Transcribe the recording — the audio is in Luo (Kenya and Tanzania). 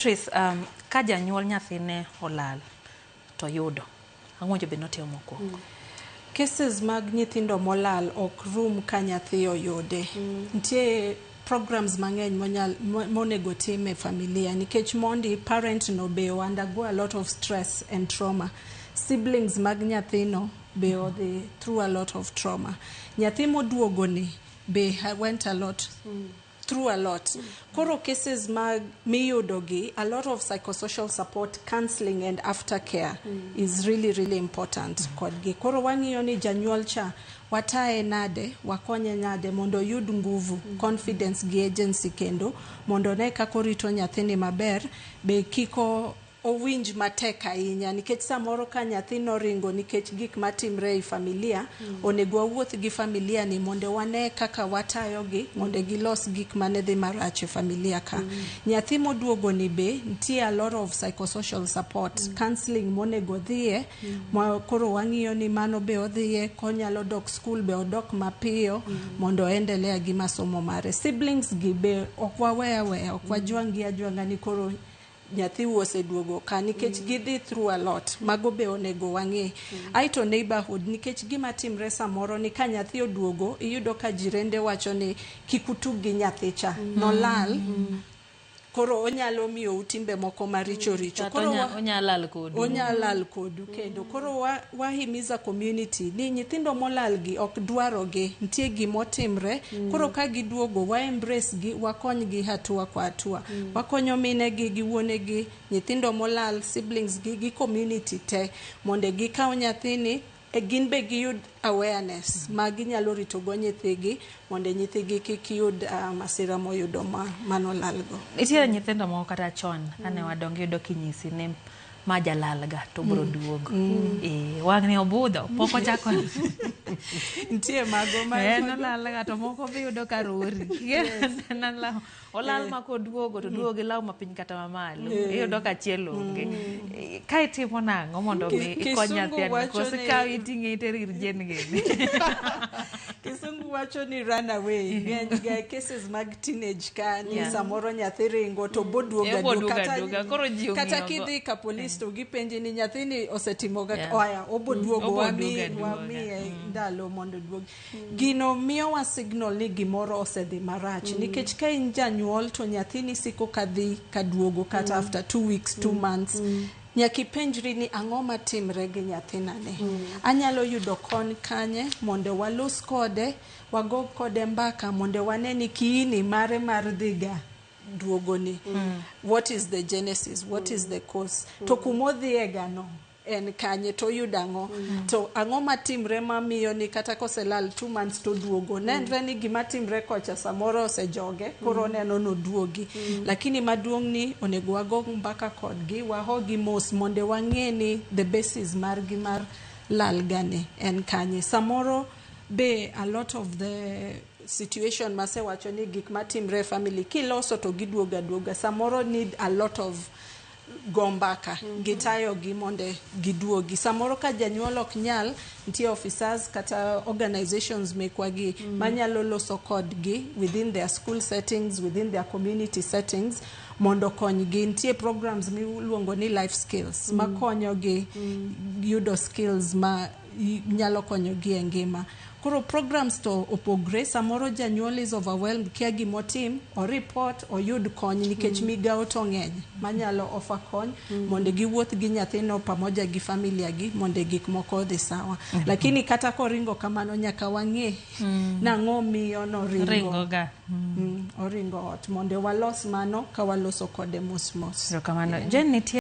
Beatrice, ka janyuol nyathine olal to yudo, ang'o owinjo bed ni otimo mokwongo? Cases mag nyithindo molal ok rum ka nyathi oyude. Nitie programs mang'eny monego tim e familia nikech mondi parent no be undergo a lot of stress and trauma. Siblings mag nyathino be odhi through a lot of trauma. Nyathi moduogo ni be went a lot through a lot. Koro cases mag miyudo gi, a lot of psychosocial support, counseling and aftercare is really really important kodgi. Koro wang'iyo ni janyuol cha wataye nade, wakonye nade mondo oyud nguvu, confidence gi agency kendo mondo one kaka orito nyathini maber, be kik owinj matek ahinya nikech samoro ka nyathi noringo nikech gik matimre ei familia. Onego wawuoth gi familia ni mondo wane kaka watayogi mondo gilos gik mane dhi marach e familia ka. Nyathi moduogo ni be nitie a lot of psychosocial support, counseling monego dhiye ma koro wang'iyo ni mano be odhiye konyalo dok school be odok mapiyo mondo endelea gi masomo mare. Siblings gi be ok waweya weya, ok wajwang' gi ajwang'a ni koro nyathiu oseduogo ka nikech gidhi through a lot. Mago be onego wang'e. Aeto neighborhood, nikech gima timre samoro ni ka nyathi oduogo, iyudo ka jirende wacho ni kik utug gi nyathi cha, nolal, koro onyalo miyou timbe moko maricho richo. Kata Koro onya lal kodu. Onya lal kodu kendo. Koro wahimiza community ni nyithindo molal gi ok dwarogi, nitie gimotimre. Koro ka giduogo, wa embrace gi, wakony gi hatua kwa hatua. Wakonyo mine gi gi wuone gi, nyithindo molal, siblings gi gi community te mondo gikaw nyathini e gin be giyud awareness ma ginyalo ritogo nyithigi mondo nyithigi kik yud masira moyudo ma manolalgo. Nitiere nyithindo moko kata chon kane wadongo, iyudo kinyisi ni ma jalalga to biro duogo. Wang'ni obudho pok ochako. Nitie mago ma En olalga to moko be iyudo ka rori. Olal ma koduogo to duogo gi law mapiny kata mamalo. Iyudo ka achiel onge. Ka itimo nang'o mondo mi ikony Kisungu nyathi ani wacho koso ikaw iting'e itero ir jen gini? Kisungu wacho ni runaway ng'eny ga e cases mag teenage ka ni samoro nyathi ringo to boduogo Obo aduoga duogo kata, aduoga. Koro ji kata ong'iyo go. kidhi ka polis to gipenji ni nyathini osetimo ga oya obo duogo. Obo wami duogo aduoga. Wamiye ndalo mondo oduog. Gino miyowa signal ni gimoro osedhi marach nikech ka in janyuol to nyathini siko kadhi kaduogo kata after 2 weeks, 2 months, nyaka ipenjri ni ang'o matimre gi nyathinani. Anyalo yudo kony kanye mondo walos kode, wago kode mbaka mondo wane ni kiini mare mar dhiga duogoni, what is the genesis, what is the cause, to kumodhiye gano en kanye, to oyudo ang'o, to ang'o matimre mamiyo ni kata koselal 2 months to duogo. Nenre ni gima timre kocha samoro osejoge, koro oneno noduogi. Lakini maduong' ni onego wago mbaka kodgi, wahogi mos mondo wang'e ni the basis margi mar lal gani en kanye. Samoro be a lot of the situation masewacho ni gik matimre e family kiloso to giduogo aduoga, samoro need a lot of go mbaka gitayo gi mondo giduogi. Samoro ka janyuol ok nyal, nitie officers kata organizations mekwa gi manyalo loso kodgi within their school settings, within their community settings mondo okonygi. Nitie programs miluongo ni life skills makonyogi yudo skills ma nyalo konyogi e ngima. Koro programs to opogre. Samoro janyuol is overwhelmed, kia gimotim, o report oyud kony nikech migawo to ng'eny manyalo offer kony mondo giwuoth gi nyathino pamoja gi familia gi mondo gik moko odhi sawa. Lakini kata koringo kamano, nyaka wang'e nang'o miyo noringo. Ringo ga. Oringo ot mondo walos mano ka waloso kode mos mos. Erokamano. Jen, nitie